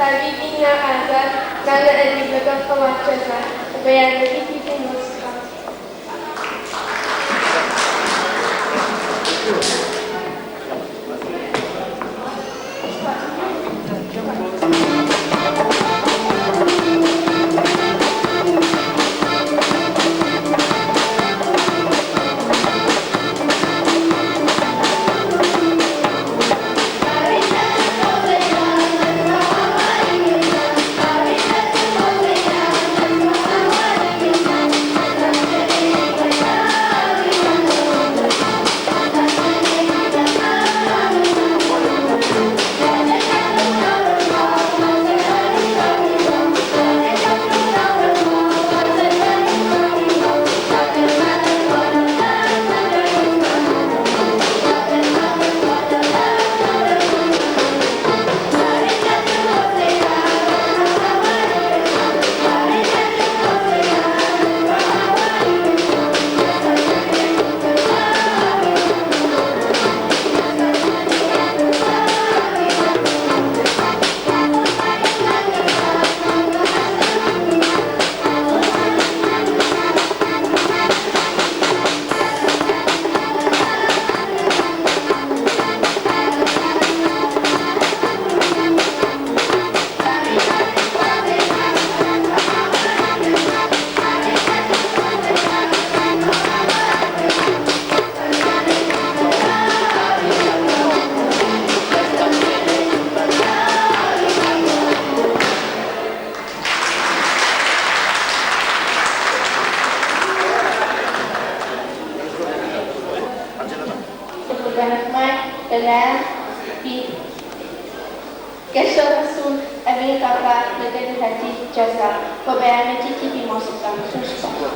قوتابی بینا ئازاد، نانە ئەدیب لەگەڵ خەڵات شێرزاد، و بە یارمەتی تیپی مۆسیقا. لێبوردەنەکمان لەلایەن پی گەشە ڕەسوڵ ئەمیر غەفار لە گەلی هەتیف جەزا و بە یارمەتی تیپی مۆسیقا زۆر سوپاس.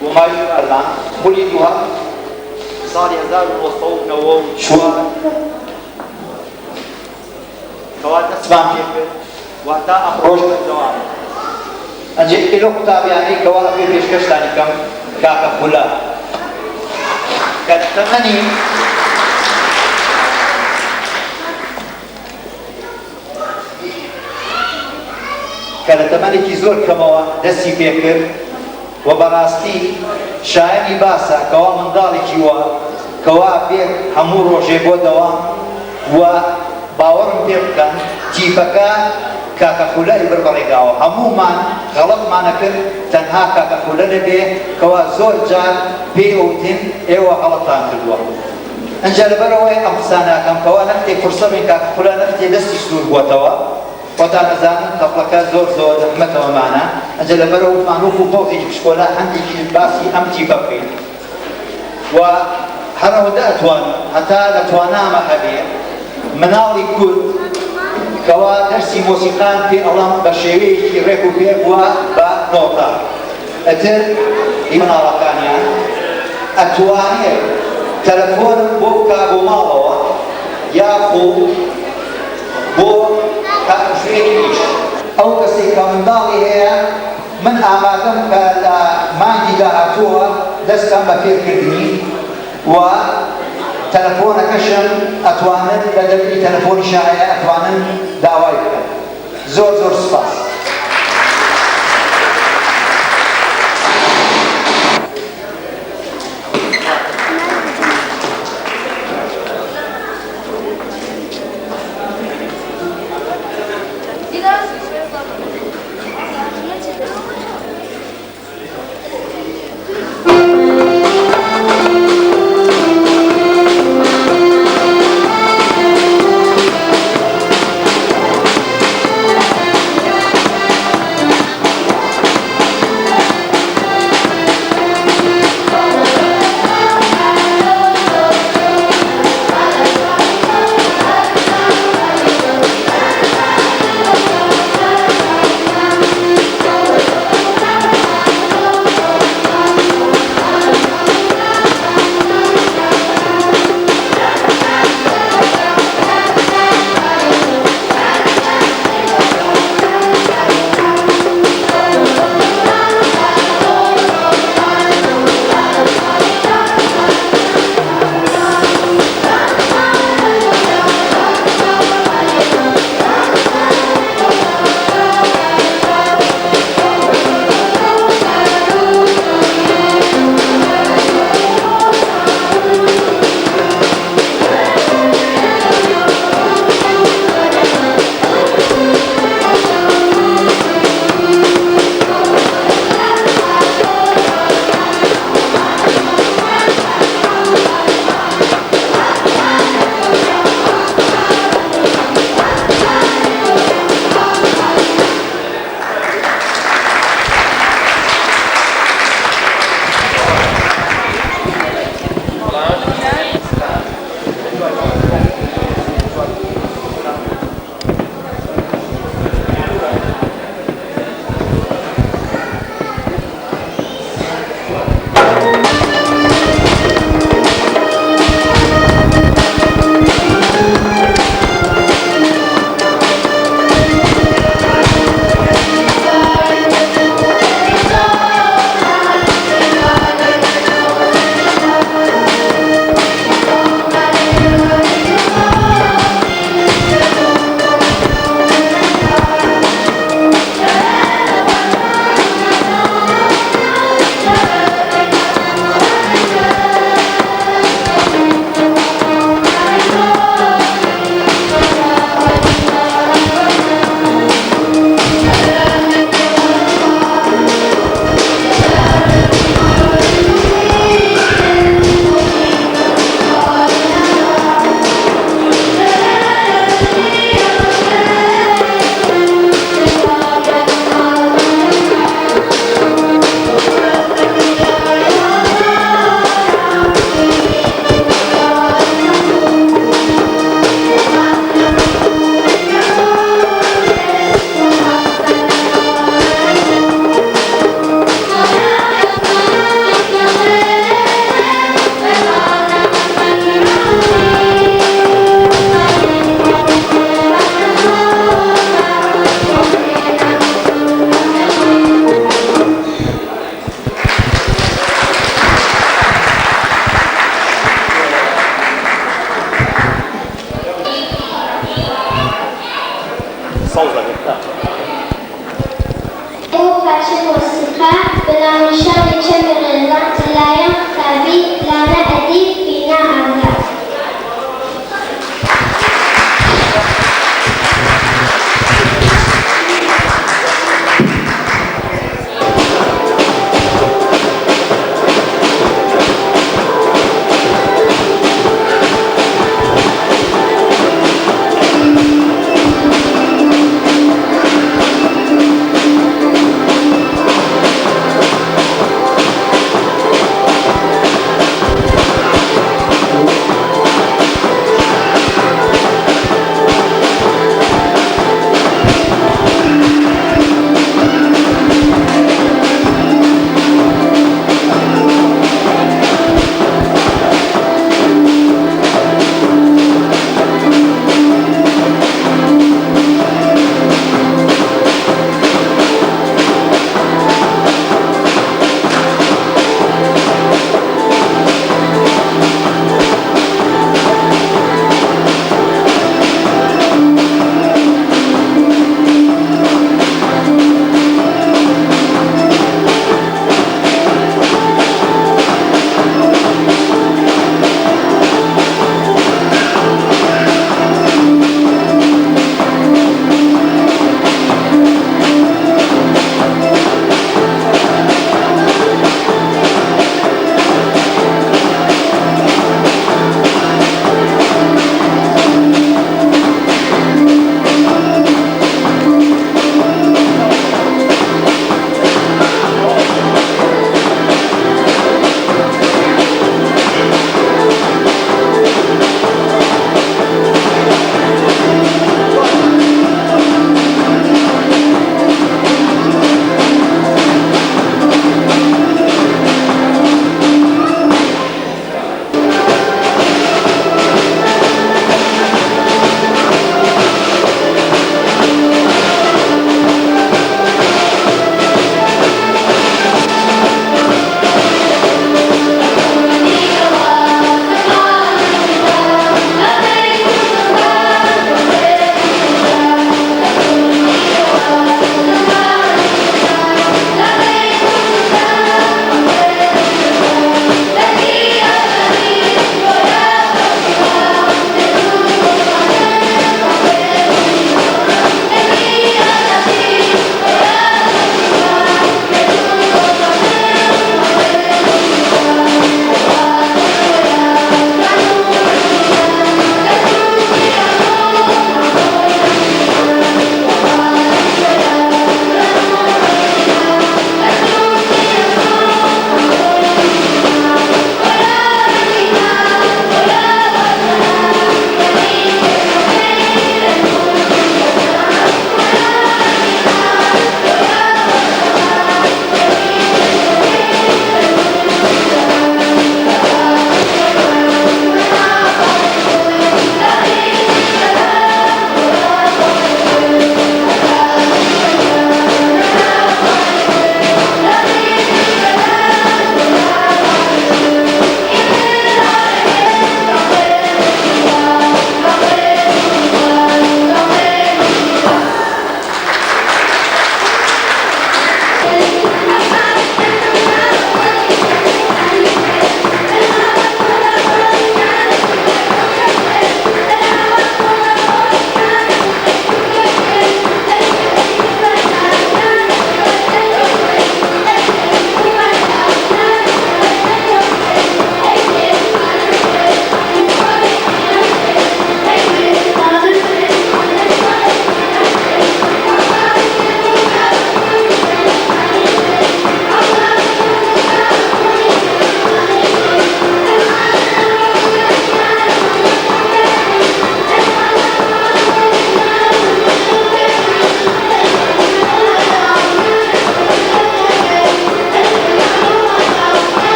بۆ ماوەی چوارمان خولی دووهەم ساڵی 1994 کەوا دەستمان پێکرد واتا ئەمڕۆش بەردەوامە. ئەنجا یەکێ لەو قوتابیانەی کەوا ئەبێ پێشکەشتانی کەم کاکە خولە کە تەمەنی کە لە تەمەنێکی زۆر کەمەوە دەستی پێکرد و بەڕاستی شایەنی باسە کەوا منداڵێکی وا کەوا بێت هەموو ڕۆژێ بۆ دەوام و باوەڕم پێ بکەن تیپەکە کاکە خولە ئیبر بەڕێگاوە هەموومان غەڵەتمان ئەکرد تەنها کاکە خولە نەبێ کەوا زۆر جار پێی ئەوتین ئێوە غەڵەتان کردووە ئنجا لەبەرئەوەی ئەم قسانە ئەکەم کەوا نەختێ فرسە بین کاکە خولە نەختێ دەستی سوور بووەتەوە خۆتان ئەزانن تەپڵەکە زۆر زۆر زەحمەتە ئەمانە ئنجا لەبەرئەوە وتمان وەکو پۆزێکی پشکۆلە هەندێکیش باسی ئەم تیپە بکەین و هەر ئەوەندە ئەتوانم هەتا لە توانامە هەبێ مناڵی کورد کەوا دەرسی مۆسیقان پێ ئەڵەم بە شێوەیەکی ڕێک و پێک و بە نۆتە ئەتر ی مناڵەکانیان ئەتوانێ تەلەفۆنم بۆ بکا بۆ ماڵەوە یاخو بۆ شوێنی ئیش. ئەو کەسەی کە منداڵی هەیە من ئامادەم کە لە مانگی داهاتووە دەست کەم بە فێرکردنی و تەلەفۆنەکەشم ئەتوانن لە دەبری تەلەفۆنیشا هەیە ئەتوانن داوای بکەن زۆر زۆر سوپاس.